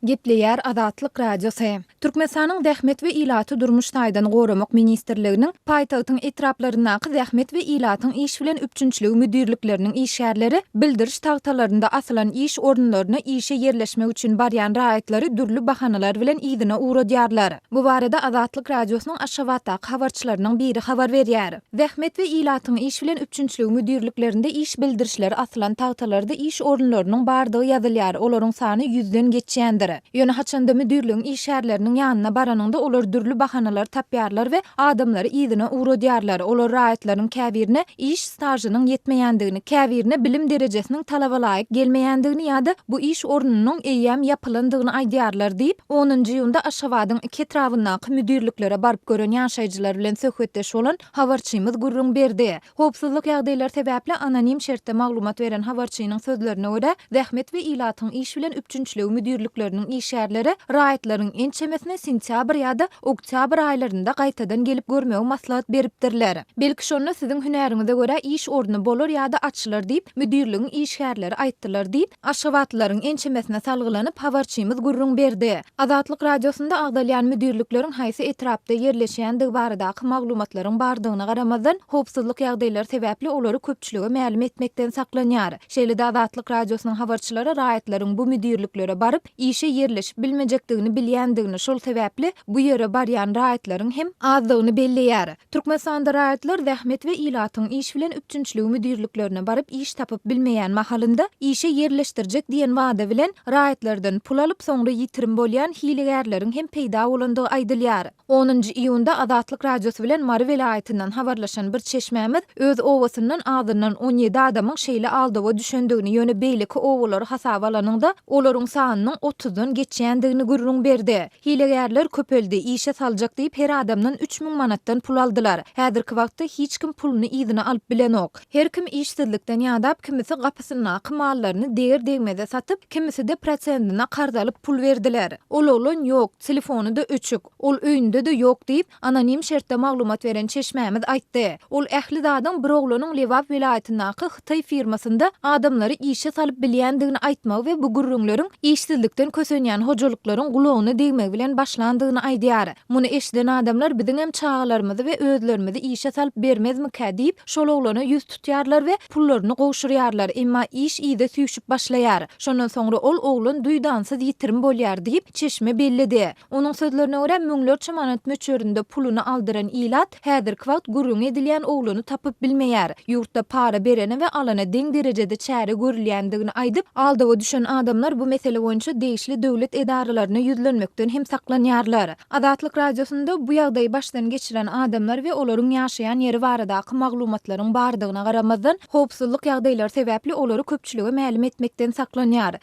Gepleýär Azatlyk Radiosy. Türkmenistanyň Zähmet we ilaty durmuş taýdan goramak ministrliginiň paýtagtyň etraplaryndaky zähmet we ilatyň iş bilen üpjünçiligi müdirlikleriniň işgärleri bildiriş tagtalarynda asylan iş orunlaryna işe ýerleşmek üçin barýan raýatlary dürli bahanalar bilen yzyna ugradýarlar. Bu barada Azatlyk Radiosynyň Aşgabatdaky habarçylarynyň biri habar berýär. Zähmet we ilatyň iş bilen üpjünçiligi müdirliklerinde iş bildirişleri asylan tagtalarda iş orunlarynyň bardygy ýazylýar, olaryň sany ýüzden geçýändir. Ýöne haçanda müdirligiň işgärleriniň ýanyna baranyňda olar dürli bahanalar tapýarlar we adamlary yzyna ugradýarlar. Olar raýatlaryň käbirine iş stažynyň ýetmeýändigini, käbirine bilim derejesiniň talaba laýyk gelmeýändigini ýa-da bu iş ornunyň eýýäm ýapylandygyny aýdýarlar diýip, onunjy iýunda Aşgabadyň iki etrabyndaky müdirliklere baryp gören ýaşaýjylar bilen söhbetdeş bolan habarçymyz gürrüň berdi. Howpsuzlyk ýagdaýlary sebäpli anonim şertde maglumat beren habarçynyň sözlerine görä, Zähmet we ilatyň iş bilen üpjünçiligi müdirlikleriniň işgärleri raýatlaryň ençemesine sentýabr ýa-da oktýabr aýlarynda gaýtadan gelip görmegi maslahat beripdirler. Belki şonda siziň hünäriňize görä iş orny bolar ýa-da açylar diýip, müdirligiň işgärleri aýtdylar diýip, Aşgabatlylaryň ençemesine salgylanyp, habarçymyz gürrüň berdi. Azatlyk Radiosynda agzalýan müdirlikleriň haýsy etrapda ýerleşýändigi baradaky maglumatlaryň bardygyna garamazdan, howpsuzlyk ýagdaýlary sebäpli olary köpçülige mälim etmekden saklanýar. Şeýle-de Azatlyk Radiosynyň habarçylary raýatlaryň bu müdirliklere baryp, işe ýerleşip bilmejekdigini bilýändigini, şol sebäpli bu ýere barýan raýatlaryň hem azdygyny belleýär. Türkmenistanda raýatlar zähmet we ilatyň iş bilen üpjünçiligi müdirliklerine baryp iş tapyp bilmeýän mahalynda, işe ýerleşdirjek diýen wada bilen, raýatlardan pul alyp, soňra ýitirim bolýan hilegärleriň hem peýda bolandygy aýdylýar. Onunjy iýunda Azatlyk Radiosy bilen Mary welaýatyndan habarlaşan bir çeşmämiz öz obasyndan azyndan 17 adamyň şeýle aldawa düşendigini, ýöne beýleki obalary hasaba alanyňda, olaryň sanynyň otuzdan geçýändigini gürrüň berdi. Hilegärler köpeldi, işe saljak diýip her adamdan 3000 manatdan pul aldylar. Häzirki wagtda hiç kim puluny yzyna alyp bilenok. Her kim işsizlikden ýadap, kimisi gapysyndaky mallaryny deger-degmeze satyp, kimiside prosendine karz alyp pul berdiler. Ol oglan ýok, telefony-da öçük. Ol öýünde-de ýok diýip, anonim şertde maglumat beren çeşmämiz aýtdy. Ol ähli zadyň bir oglanyň Lebap welaýatyndaky hytaý firmasynda adamlary işe salyp bilýändigini aýtmagy we bu gürrüňleriň işsizlikden kösenýän hojalyklaryň gulagyna degmegi bilen başlandygyny aýdýar. Muny eşiden adamlar biziňem çagalarymyzy we özlerimizi işe salyp bermezmikä diýip, şol oglana ýüz tutýarlar we pullaryny gowşurýarlar, emma iş yza süýşüp başlaýar. Şondan soňra ol oglan duýdansyz ýitirim bolýar diýip, çeşme belledi. Onuň sözlerine görä, müňlerçe manat möçberinde puluny aldyran ilat häzirki wagt gürrüňi edilýän oglany tapyp bilmeýär. Ýurtda para berene we alana deň derejede çäre görülýändigini aýdyp, aldawa düşen adamlar bu mesele boýunça degişli döwlet edaralaryna ýüzlenmekden hem saklanýarlar. Azatlyk Radiosynda bu ýagdaýy başdan geçiren adamlar we olaryň ýaşaýan ýeri baradaky maglumatlaryň bardygyna garamazdan, howpsuzlyk ýagdaýlary sebäpli olary köpçülige mälim etmekden saklanýar.